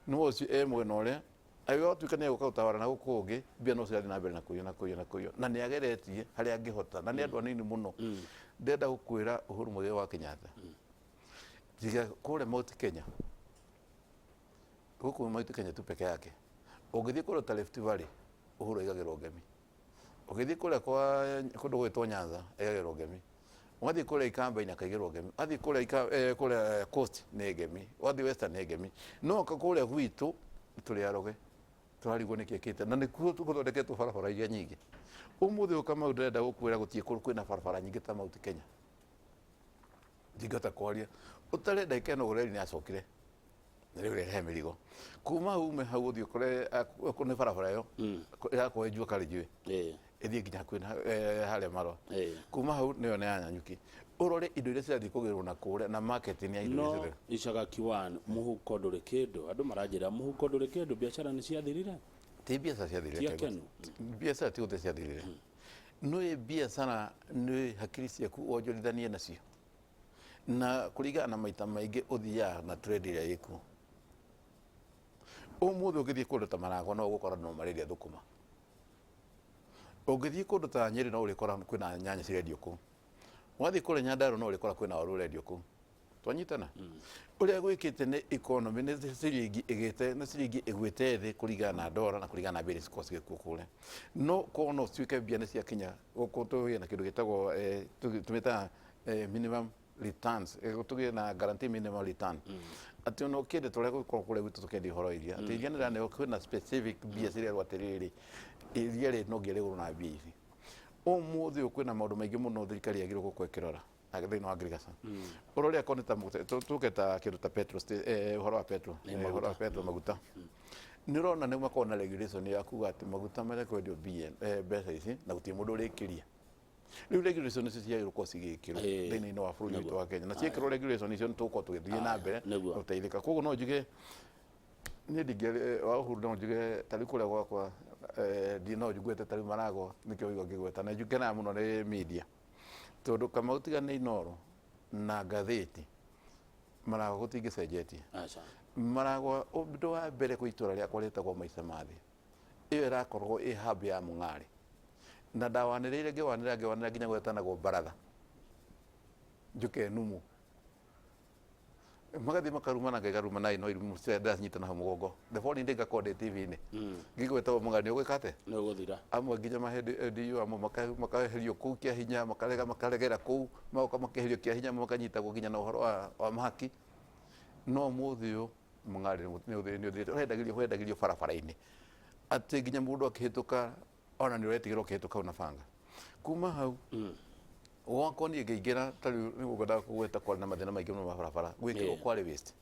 nĩwe ũcio e mwena ũrĩa, agĩũka gũtuĩka nĩ egũka gũtawara na gũkũ ũngĩ, mbia no cirathiĩ na mbere na kũiywo na kũiywo na kũiywo, na nĩ ageretie harĩa angĩhota, na nĩ andũ anini mũno. Ndĩrenda gũkwĩra Uhuru Muigai wa Kenyatta, tiga kũrĩa Mount Kenya, gũkũ Mount Kenya tu peke yake, ũngĩthiĩ kũrĩa ta Rift Valley, Uhuru aigagĩrwo ngemi. Ũgĩthiĩ kũrĩa kwa kũndũ gwĩtwo Nyanza, aigagĩrwo ngemi. Wathiĩ kũrĩa Ikamba-inĩ akaigĩrwo ngemi. Wathiĩ kũrĩa kũrĩa Coast nĩ ngemi. Wathiĩ Western nĩ ngemi. No kũrĩa gwitũ tũrĩ aroge, tũrarigwo nĩkĩ kĩte, na nĩkuo gũthondeketwo barabara iria nyingĩ. Ũmũthĩ ũyũ Kamau ndĩrenda gũkwĩra gũtirĩ kũndũ kwĩna barabara nyingĩ ta Mount Kenya. Ndingĩhota kwaria. Ũtarĩ ndagĩka ĩno ũreri nĩ acokire. Na rĩu rehe mĩrigo. Kuma hau ume hau ũthiĩ ũkore, nĩ barabara ĩyo. Ĩrakorwo ĩ Jua Kali njũĩ. Ĩthiĩ nginya hakuhĩ na harĩa Marwa. Kuma hau nĩyo nĩ ya Nanyuki. Ũrore indo iria cirathiĩ kũgĩrwo na kũrĩa na marketing ya indo iria No ciothe. Icaga Kiwan, mũhuko ndũrĩ kĩndũ. Andũ maranjĩra mũhuko ndũrĩ kĩndũ, biacara nĩ ciathirire. Ti biacara ciathirire. Ti akenu. Biacara ti gũte ciathirire. Nĩ biacara nĩ hakiri ciaku wonjorithanie nacio. Na kũringana na maita maingĩ ũthiaga na trend ĩrĩa ĩkuo. Ũmũthĩ ũngĩthiĩ kũndũ ta Maragwa no ũgũkora no marendia thũkũma. Ũngĩthiĩ kũndũ ta Nyĩrĩ no ũrĩkora kwĩna nyanya cirendio kũu. Wathiĩ kũrĩa Nyandarua no ũrĩkora kwĩna waru ũrendio kũu. Twanyitana ũrĩa gwĩkĩte nĩ economy, nĩ ciringi ĩgĩte, nĩ ciringi ĩgwĩte thĩ kũringana na ndora na kũringana na mbia iria cikoragwo cigĩkuo kũrĩa. No korwo no cituĩke mbia nĩ ciakinya gũkũ, tũgĩe na kĩndũ gĩtagwo tũmĩtaga minimum returns, tũgĩe na guarantee minimum return, atĩ ona ũkĩenda ta ũrĩa gũkorwo kũrĩa gwitũ tũkĩendia ũhoro wa iria, atĩ iria nĩ rĩraneo, kwĩna specific mbia cirerwo atĩrĩrĩ, iria rĩrĩ no nginya rĩgũrwo na mbia ici. Ũmũthĩ ũyũ kwĩna maũndũ maingĩ mũno thirikari yagĩrĩirwo gũkorwo ĩkĩrora thĩinĩ wa ngirigaca. Ũrore akorwo nĩ ta tũke ta kĩndũ ta petrol, ũhoro wa petrol, ũhoro wa petrol, maguta. Nĩ ũrona nĩ makoragwo na regulation ya kuga atĩ maguta marĩa kwendio mbia, mbeca ici, na gũtirĩ mũndũ ũrĩkĩria. Rĩu regulation icio ciagĩrĩirwo gũkorwo cigĩkĩrwo thĩinĩ wa bũrũri witũ wa Kenya, na ciĩkĩrwo regulation icio nĩ tũgũkorwo tũgĩthiĩ na mbere gũteithĩka. Koguo no njuge niĩ ndingĩ wa Uhuru, no njuge ta rĩu kũrĩa gwakwa, no njugĩte ta rĩu Maragwa nĩkĩo ũigua ngĩgweta, na ngenaga mũno nĩ media, tondũ Kamau tiga nĩ Inooro na ngathĩti, Maragwa gũtingĩcenjetie. Aca. Maragwa, ũndũ wa mbere, kwĩ itũra rĩakwa rĩtagwo Maica Mathi, ĩyo ĩrakorwo ĩ hub ya Mũng'arĩ, na ndawanĩrĩire ngĩwanĩrĩra ngĩwanĩrĩra nginya gwetanagwo baratha, njũke numu magathiĩ makarumana, ngaigaruma na ino irumu ndĩracinyita na hau mũgongo. The following day ngakorwo ndĩ TV-inĩ ngĩgwetagwo Mũng'arĩ nĩ ũgwĩka atĩa? Nĩ ũgũthira. Amwe nginya mahĩndĩ amwe makaeherio kũu kĩa hinya, makarega makaregera kũu, magoka makeherio kĩa hinya, makanyitagwo nginya na ũhoro wa mahaki. No ũmũthĩ ũyũ Mũng'arĩ nĩ ũthirĩte, ũrendagĩrio wendagĩrio barabara-inĩ atĩ nginya mũndũ akĩhĩtũka ona nĩ ũretigĩra ũkĩhĩtũka hau na banga. Kuma hau gwakwa niĩ ngĩingĩra, ta rĩu nĩ ngwendaga kũgweta kwarĩ na mathĩna maingĩ mũno ma barabara gwĩkĩrwo kwarĩ waste,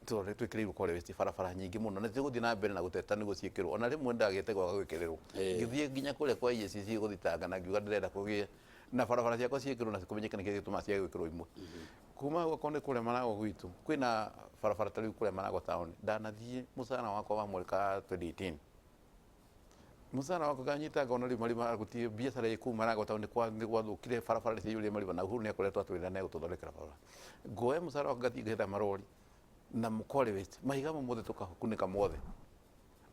tondũ twĩkĩrĩirwo kwarĩ waste barabara nyingĩ mũno, na tũgũthiĩ na mbere na gũteta nĩguo ciĩkĩrwo. Ona rĩmwe ndagĩte gwaga gwĩkĩrĩrwo, ngĩthiĩ nginya kũrĩa kwa EACC gũthitanga na ngiuga ndĩrenda kũgĩe na barabara ciakwa ciĩkĩrwo na kũmenyeke nĩkĩĩ gĩtũmaga ciage gwĩkĩrwo imwe. Kuma hau okorwo nĩ kũrĩa Maragwa gwitũ, kwĩna barabara ta rĩu kũrĩa Maragwa town, ndanathiĩ mũcara wakwa wa mweri ka 2018, mũcara wakwa nganyita ngona rĩu marima, gũtirĩ biacara ĩ kũu Maragwa town, nĩ gwathũkire, barabara nĩ ciaiyũrire marima, na Uhuru nĩ akoretwo atwĩrĩra nĩ egũtũthondekera barabara. Ngoya mũcara wakwa ngathiĩ ngetha marori na mũkorĩ waste, mahiga mau mothe tũkakunĩka mothe,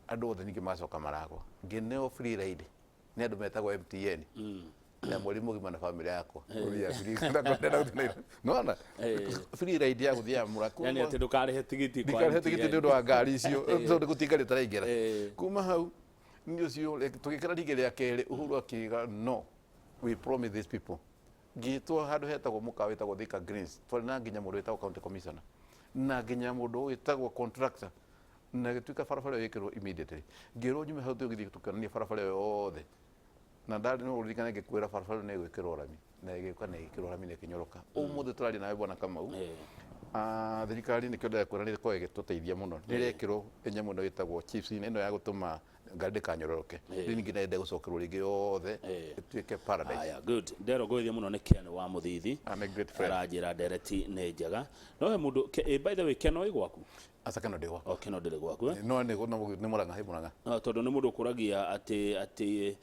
andũ othe ningĩ magacoka Maragwa. Ngĩneo free ride nĩ andũ metagwo MTN ya mweri mũgima na bamĩrĩ yakwa. Gũthiĩ free, nona free ride ya gũthiĩ Mũra. Yani atĩ ndũkarĩhe tigiti kwa Ndikarĩhe tigiti MTN. nĩ ũndũ wa ngari icio, tondũ gũtirĩ ngari ũtaraingĩra. Kuma hau nĩ ũcio tũgĩkĩra rigi rĩa kerĩ, Uhuru akiuga, "No, we promise these people." Ngĩtwo handũ hetagwo mũkawa wĩtagwo Thika Greens, twarĩ na nginya mũndũ wĩtagwo county commissioner na nginya mũndũ wĩtagwo contractor, na gĩtuĩka barabara ĩyo ĩkĩrwo immediately. Ngĩrwo nyume hau tũgĩthiĩ tũkĩonania barabara ĩyo yothe, na ndarĩ no ũririkane ngĩkwĩra barabara ĩyo nĩ ĩgwĩkĩrwo rami, na ĩgĩũka na ĩgĩkĩrwo rami na ĩkĩnyoroka. Ũmũthĩ tũraria nawe, bwana Kamau, thirikari nĩkĩo ndĩrakwĩra nĩ ĩkoragwo ĩgĩtũteithia mũno, nĩ ĩrekĩrwo nyamũ ĩno ĩtagwo chips ĩno ya gũtũma ngari ndĩkanyororoke. Rĩu ningĩ nĩ gũcokerwo rĩngĩ yothe ĩtuĩke paradise. Aya, good. Ndero ngũithie mũno nĩ Ken wa Mũthithi. I'm a great friend. Aranjĩra ndereti nĩ njega. No he mũndũ by the way, Keno ĩ gwaku? Aca, Keno ndĩ gwakwa. O Keno ndĩrĩ gwaku, eh? No nĩ Mũrang'a, he Mũrang'a. No, tondũ nĩ mũndũ ũkũragia atĩ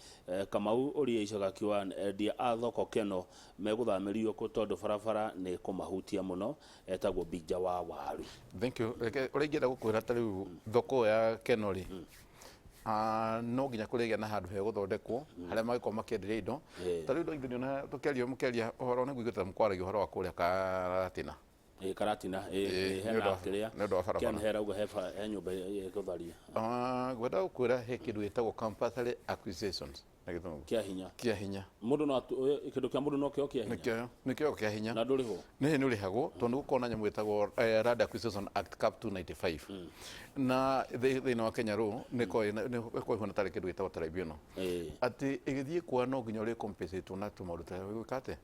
Kamau ũria icaga kiwa endia a thoko Keno megũthamĩrio kũ, tondũ barabara nĩ kũmahutia mũno. Etagwo Mbinja wa Waru. Thank you. Reke ũrĩa ingĩenda gũkwĩra, ta rĩu thoko ya Keno rĩ, no nginya kũrĩgĩa na handũ hegũthondekwo harĩa mangĩkorwo makĩenderia indo. Ta rĩu no tũkĩaria mũkĩaria ũhoro nĩ nguigĩte mũkwaragia ũhoro wa kũrĩa Karatina. Ĩ, Karatina ĩ, Ĩ, hena kĩrĩa nĩ ũndũ wa barabara. Ken herauga he nyũmba ĩgũtharia. Ngwenda gũkwĩra he kĩndũ gĩtagwo compulsory acquisitions na gĩthũngũ. Kĩa hinya. Kĩa hinya. Mũndũ no kĩndũ kĩa mũndũ no kĩo kĩa hinya. Nĩkĩo kĩa hinya. Na ndũrĩhwo. Nĩ ũrĩhagwo, tondũ nĩ gũkorwo na nyamũ ĩtagwo Land Acquisition Act Cap 295, na thĩinĩ wa Kenya rũ nĩ ĩkoragwo ĩhuana tarĩ kĩndũ gĩtagwo tribunal, atĩ ĩgĩthiĩ kwa no nginya ũrĩ compensate na tũmaũndũ ta gwĩka atĩa,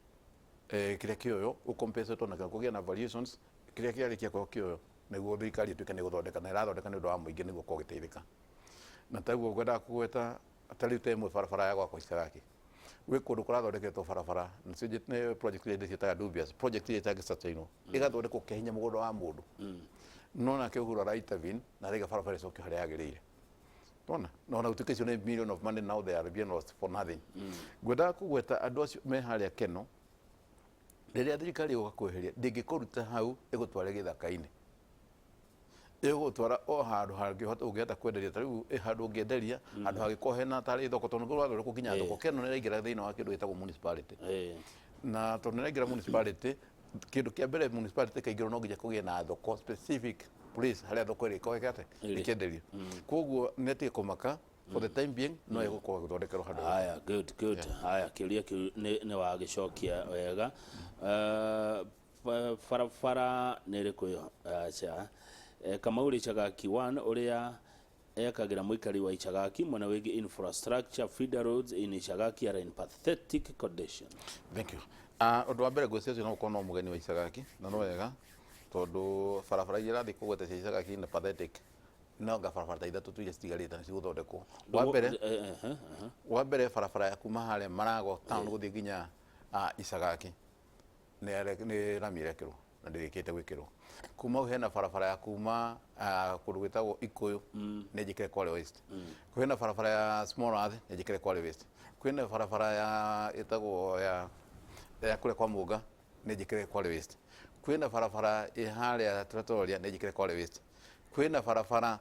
kĩrĩa kĩoyo ũcompensate na kũgĩa na variations, kĩrĩa kĩarĩkia kũo kĩoyo, nĩguo thirikari ĩtuĩke nĩ gũthondeka na ĩrathondeka nĩ ũndũ wa mũingĩ nĩguo ũkorwo ũgĩteithĩka. Na taguo ngwendaga kũgweta ta rĩu ta ĩmwe barabara ya gwakwa Icagaki, gwĩ kũndũ kũrathondeketwo barabara nacio nĩ project iria ndĩciĩtaga dubious project iria itangĩsustainwo, ĩgathondekwo kĩa hinya mũgũnda wa mũndũ, no nake Uhuru ara intervene na araiga barabara ĩcokio harĩa yagĩrĩire. Ona na ona gũtuĩka icio nĩ million of money, now they are being lost for nothing. Ngwendaga kũgweta andũ acio me harĩa Keno, rĩrĩa thirikari ĩgũka kweheria, ndĩngĩkũruta hau ĩgũtware gĩthaka-inĩ, ĩgũgũtwara o handũ hangĩhota ũngĩhota kwenderia. Ta rĩu ĩ handũ ũngĩenderia, handũ hangĩkorwo hena tarĩ thoko, tondũ kũrathondekwo nginya thoko. Keno nĩ ĩraingĩra thĩinĩ wa kĩndũ gĩtagwo municipality, na tondũ nĩ ĩraingĩra municipality, Kĩndũ kĩa mbere, municipality kaingĩrwo no nginya kũgĩe na thoko, specific place harĩa thoko ĩrĩkorwo ĩkĩte Ĩrĩ. ĩkĩenderio. Koguo nĩ atige kũmaka, for the time being no ĩgũkorwo gũthondekerwo handũ. Haya, good, good. Haya, kĩũria kĩu nĩ wagĩcokia wega. Barabara nĩ ĩrĩkũ ĩyo? Aca. Kamau rĩ Icagaki 1 ũrĩa ekagĩra mũikari wa Icagaki mwena wĩgiĩ infrastructure. Feeder roads in Icagaki are in pathetic condition. Thank you. Ũndũ wa mbere, ngwĩciria ũcio no gũkorwo no mũgeni wa Icagaki, na no wega tondũ barabara iria irathiĩ kũgweta cia Icagaki na pathetic, no anga barabara ta ithatũ tu iria citigarĩte nĩ cigũthondekwo. Wa mbere, wa mbere, barabara ya kuma harĩa Marago town gũthiĩ nginya Icagaki nĩ rami ĩrekĩrwo na ndĩrĩkĩte gwĩkĩrwo. Kuma hau hena barabara ya kuma kũndũ gwĩtagwo Ikũyũ, nĩ njĩkĩre Kwale West. Kwĩna barabara ya Small Earth, nĩ njĩkĩre Kwale West. Kwĩna barabara ya ĩtagwo ya kũrĩa kwa Mũnga, nĩ njĩkĩre Kwale West. Kwĩna barabara ĩ harĩa Pretoria, nĩ njĩkĩre Kwale West. Kwĩna barabara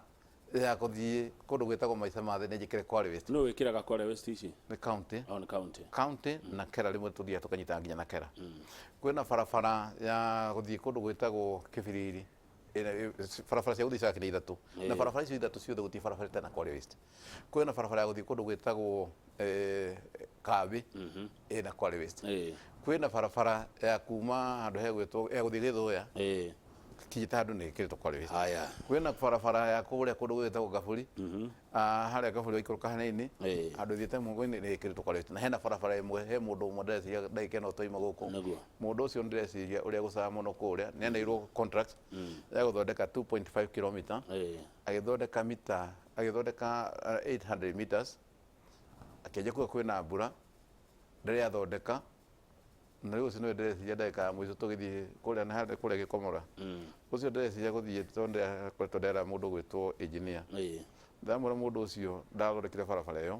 ya gũthiĩ kũndũ gwĩtagwo Maica ma Thĩ, nĩ njĩkĩre Kwale West. No wĩkĩraga Kwale West ici? Nĩ county. On county. County na Kera, rĩmwe tũthiaga tũkanyita nginya na Kera. Kwĩna barabara ya gũthiĩ kũndũ gwĩtagwo Kĩbiriri. Barabara cia gũthiĩ Icagaki nĩ ithatũ, na barabara icio ithatũ ciothe gũtirĩ barabara ĩtana Kwale West. Kwĩna barabara ya gũthiĩ kũndũ gwĩtagwo Kambĩ, ĩna Kwale West. Kwĩna barabara ya kuma handũ hegwĩtwo ya gũthiĩ Gĩthũya, kinyĩte handũ nĩ ĩkĩrĩtwo Kwale West. Haya. Kwĩna barabara ya kũrĩa kũndũ gwĩtagwo Gaburi, harĩa Gaburi waikũrũka hanini, handũ thiĩte Mũngũ-inĩ, nĩ ĩkĩrĩtwo Kwale West. Na hena barabara ĩmwe, he mũndũ ũmwe ndĩreciria ndagĩka ĩno twaima gũkũ. Mũndũ ũcio ndĩreciria ũrĩa gũcaga mũno kũrĩa nĩ aneirwo contract ya gũthondeka 2.5 kilometer, agĩthondeka mita, agĩthondeka 800 meters, akĩanjia kuga kwĩna mbura, ndarĩ athondeka. Na rĩu ũcio nĩwe ndĩreciria ndagĩka ya mũico tũgĩthiĩ kũrĩa na harĩa kũrĩa Gĩkomora. Ũcio ndĩreciria gũthiĩ tondũ ndĩrakoretwo ndera mũndũ gwĩtwo engineer. Ndamwĩra mũndũ ũcio ndathondekire barabara ĩyo,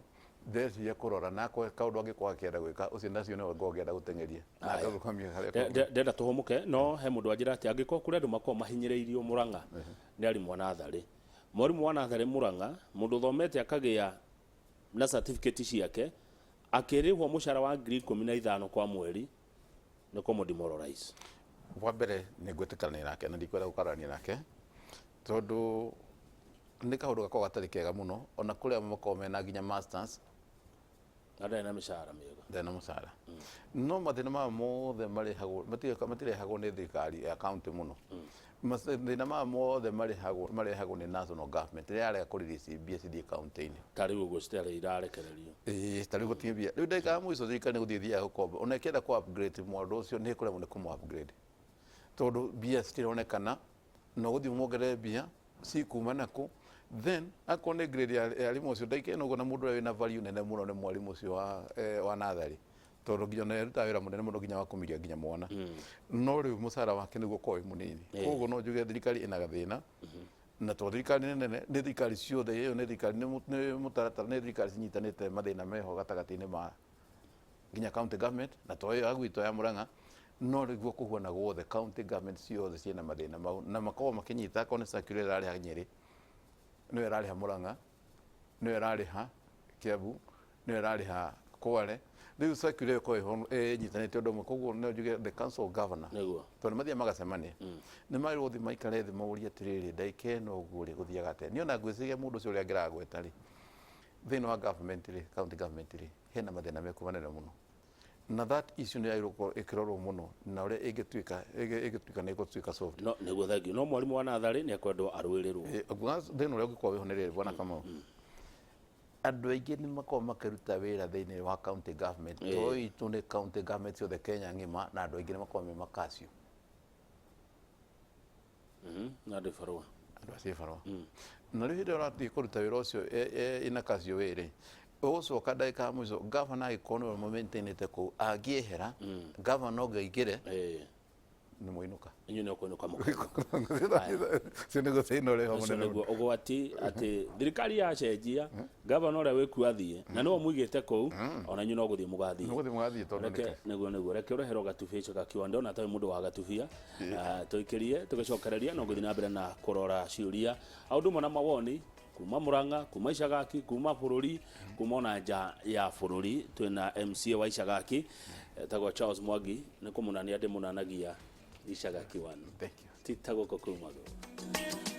ndĩreciria kũrora nakwe kaũndũ angĩkorwo akĩenda gwĩka ũcio, nacio nĩwe ngorwo ngĩenda gũteng'eria na ngarũgamia harĩa. Ndenda tũhũmũke, no he mũndũ wanjĩra atĩ angĩkorwo kũrĩ andũ makoragwo mahinyĩrĩirio Mũrang'a nĩ arimũ a natharĩ. Mwarimũ wa natharĩ Mũrang'a, mũndũ ũthomete akagĩa na certificate ciake, akĩrĩhwo mũcara wa 15,000 kwa mweri, nĩ kũmũ demoralize. Wa mbere, nĩ ngwĩtĩkania nake na ndikwenda gũkararania nake tondũ nĩ kaũndũ gakoragwo gatarĩ kega mũno, ona kũrĩa makoragwo mena nginya masters na ndarĩ na mĩcara mĩega. Ndarĩ na mũcara. No mathĩna maya mothe marehagwo, matirehagwo nĩ thirikari ya county mũno. Mathĩna maya mothe marehagwo nĩ national government ĩrĩa yarega kũ release mbia cithiĩ county-inĩ. Ta rĩu ũguo citarĩ irarekererio. Ĩĩ, ta rĩu gũtirĩ mbia. Rĩu ndagĩka ya mũico thirikari nĩ gũthiĩ ĩthiaga gũkomba, ona ĩkĩenda kũ upgrade mũndũ ũcio nĩ ĩkũremwo nĩ kũmũ upgrade tondũ mbia citironekana. Na ũgũthiĩ ũmuongerere mbia cikuma nakũ? Then akorwo nĩ grade ya arimũ ũcio ndagĩka ĩno ũguo, na mũndũ ũrĩa wĩna value nene mũno nĩ mwarimũ ũcio wa natharĩ, tondũ nginya ona arutaga wĩra mũnene mũno nginya wa kũmiria nginya mwana, no rĩu mũcara wake nĩguo ũkorwo wĩ mũnini. Koguo no njuge thirikari ĩna gathĩna, na tondũ thirikari nĩ nene, nĩ thirikari ciothe ĩyo, nĩ thirikari, nĩ mũtaratara, nĩ thirikari cinyitanĩte, mathĩna meho gatagatĩ-inĩ ma nginya county government, na to ĩyo ya gwitũ ya Murang'a, no nĩguo kũhuana guothe. County government ciothe ciĩna mathĩna mau na makoragwo makĩnyita. Akorwo nĩ circular ĩrarĩha Nyĩrĩ, nĩyo ĩrarĩha Murang'a, nĩyo ĩrarĩha Kiambu, nĩyo ĩrarĩha Kwale. Rĩu circular ĩyo ĩkoragwo ĩnyitanĩte ũndũ ũmwe. Koguo no njuge the council of governor, tondũ nĩ mathiaga magacemania, nĩ magĩrĩirwo gũthiĩ maikare thĩ morie atĩrĩrĩ, ndagĩka ĩno ũguo rĩ, gũthiaga atĩa? Niĩ ona ngwĩciria mũndũ ũcio ũrĩa angĩragweta rĩ, thĩinĩ wa government rĩ, county government rĩ, hena mathĩna mekuo manene mũno, na that issue nĩ yagĩrĩirwo gũkorwo ĩkĩrorwo mũno na ũrĩa ĩngĩtuĩka nĩ ĩgũtuĩka solved. No nĩguo, thank you. No mwarimũ wa natharĩ nĩ ekwendwo arũĩrĩrwo. Nguga thĩna ũrĩa ũngĩkorwo wĩho nĩ rĩrĩ, bwana Kamau, andũ aingĩ nĩ makoragwo makĩruta wĩra thĩinĩ wa county government, to itũ, nĩ county government ciothe Kenya ng'ima, na andũ aingĩ nĩ makoragwo me makacio. Na andũ barũa. Andũ acio barũa. Na rĩu hĩndĩ ĩrĩa ũrathiĩ kũruta wĩra ũcio ĩna kacio wĩrĩ, ũgũcoka ndagĩka ya mũico gavana angĩkorwo nĩwe mũmaintainĩte kũu angĩehera, gavana ũngĩ aingĩre, nĩ mũinũka. Inyuĩ nĩ ũkũinũka mũkainũka. Ũcio nĩguo thĩna ũrĩa ho ũcio mũnene. Nĩguo ũgwati atĩ thirikari yacenjia, gavana ũrĩa wĩkuo athiĩ na nĩwe mũigĩte kũu, ona inyuĩ no gũthiĩ mũgathiĩ. Nĩ gũthiĩ mũgathiĩ tondũ reke nĩguo reke ũreherwo gatubia icio gakiwa ndona tarĩ mũndũ wa gatubia. Tũikĩrie tũgĩcokereria no gũthiĩ na mbere na kũrora ciũria o ũndũ ũmwe na mawoni kuma Murang'a, kuma Icagaki, kuma bũrũri, kuma ona nja ya bũrũri. Twĩna MCA wa Icagaki etagwo Charles Mwangi, nĩ kũmũnania ndĩmũnanagia. Icaga Kiwanu. Thank you. Ti ta gũkũ kumagwo.